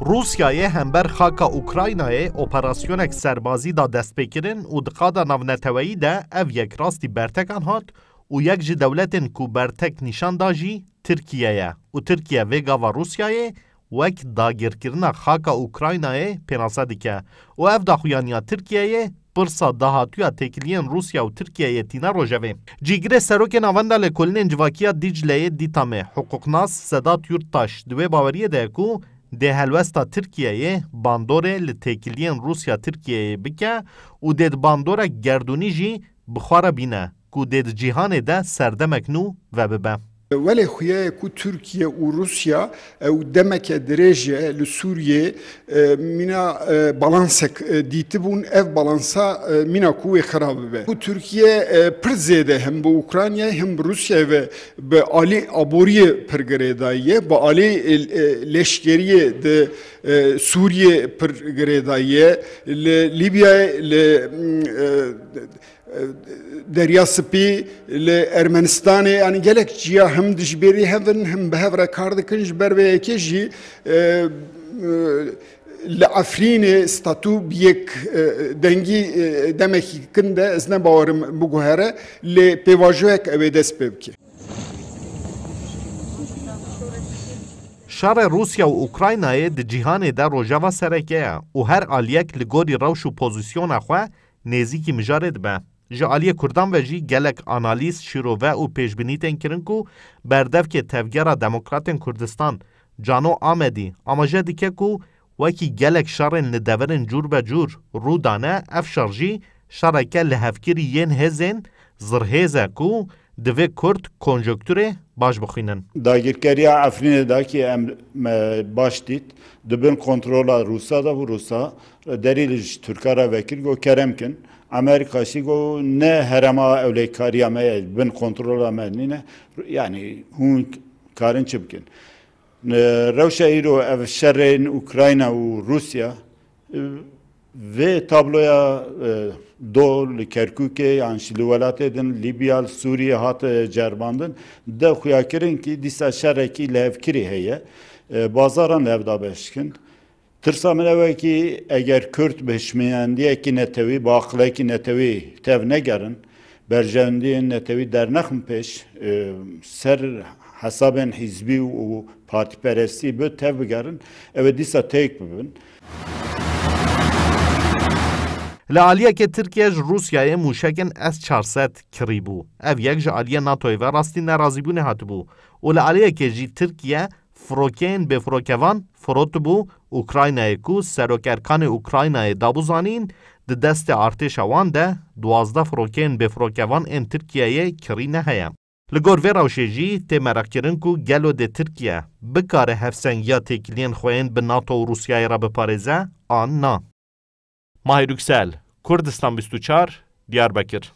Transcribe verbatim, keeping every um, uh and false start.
Rûsyayê hember xaka Ukraynayê operasyonek serbazî da destpêkirin û di qada navneteweyî de ev yek rastî bertekan hat û yek ji dewletên ku bertek nîşan da jî Tirkiye ye û Tirkiye vê gava Rûsyayê wek dagirkirina xaka Ukraynayê pênase dike û ev daxuyaniya Tirkiyeyê pirsa dahatuya têkiliyên Rûsya û Tirkiyeyê tîne rojevê. Cîgirê serokê Navenda Lêkolînên Civakiya Dîcleyê Dîtamê, hiqûqnas Sedat Yurttaş, di wê baweriyê de ye ku dê helwesta Tirkiyeyê bandorê li têkiliyên Rûsya Tirkiyeyê bike û dê di bandorek gerdûnî jî bi xwe re bîne ku dê di cîhanê de serdemek nû vebibe. Welê xuya ye ku Tirkiye û Rûsya ew demeke dirêj e li Sûriyê, e, mîna, e, balansek, e, dîtibûn. Ev balansa, e, mîna ku wê xira bibe. Ku Tirkiye, e, pir zêde hem bi Ukraynayê hem bi Rûsyayê ve bi alî aboriyê pir girêdayî ye, bi alî, e, e, leşkeriyê di, e, Sûriyê pir girêdayî ye, li Lîbyayê, li, e, e, Derya Spî, li Ermenistanê, yanî gelek ciya hem dijberî hev in, hem bi hev re kar dikin. Ji ber vê yekê jî, e, e, li Efrînê statû bi yek, e, dengî, e, demekî kin de, ez ne bawerim biguhere, lê pêvajoyek ew ê dest pê bike. Şerê Rûsya û Ukraynayê di cîhanê de rojeva sereke ye û her aliyek li gorî rewş û pozîsyona xwe nêzîkî mijarê dibe. Ji aliyê Kurdan ve jî gelek analîz, şîrove û pêşbînî tên kirin ku berdevkê Tevgera Demokratên Kurdistan, Cano Amedî, amaje dike ku wekî gelek şerên li deverên cûr be cûr rû dane, ev şer jî şereke lihevkirî yên hêzên zirhêz e ku divê Kurd konjonkturê baş bixwînin. Dagirkeriya Efrînê de ki em, me baş dît, di bin kontrola Rûsa de bû. Rûsa derî li ji Tirka re vekir, got, "Kerem kin." Amerîka jî got, "Ne herema ewlekariya me ye, bin kontrola me nîne." Yanî hûn karin çi bikin? Rewşa îro ev şerên Ukrayna û Rûsya, e, vê tabloya, e, do li Kerkûkê yan jî li welatê din, Lîbya, li Sûriyê hat, e, ceribandin, de xuya kirin kî dîsa şerekî lihevkirî heye. E, bazaran li hev dabeş dikin. Tirsa min ew e kî eger Kurd bi hişmeyendiyekî netewî, bi aqilekî netewî tev negerin, berjewendiyên netewî dernexin pêş, e, ser hesabên hîzbî û partîperestî bi tev bigerin, ew ê dîsa têk bibin. Li aliyekê Tirkiye ji Rûsyayê mûşekên S çar sed kirîbû. Ev yek ji aliyê NATOyê ve rastî nerazîbûnê hatibû û li aliyekê jî Tirkiye firokeyên bêfirokevan firotibû Ukraynayê ku Serok Erkanê Ukraynayê dabû zanîn, di destê artêşa wan de duwazdeh firokeyên bêfirokevan ên Tirkiyeyê kirîne heye. Li gor vê rewşê jî tê mereqkirin ku gelo dê Tirkiye bikare hevsengiya têkiliyên xwe yên bi NATO û Rûsyayê re biparêze an na. Mahir Yüksel, Kurdistan bîst û çar, Diyarbekir.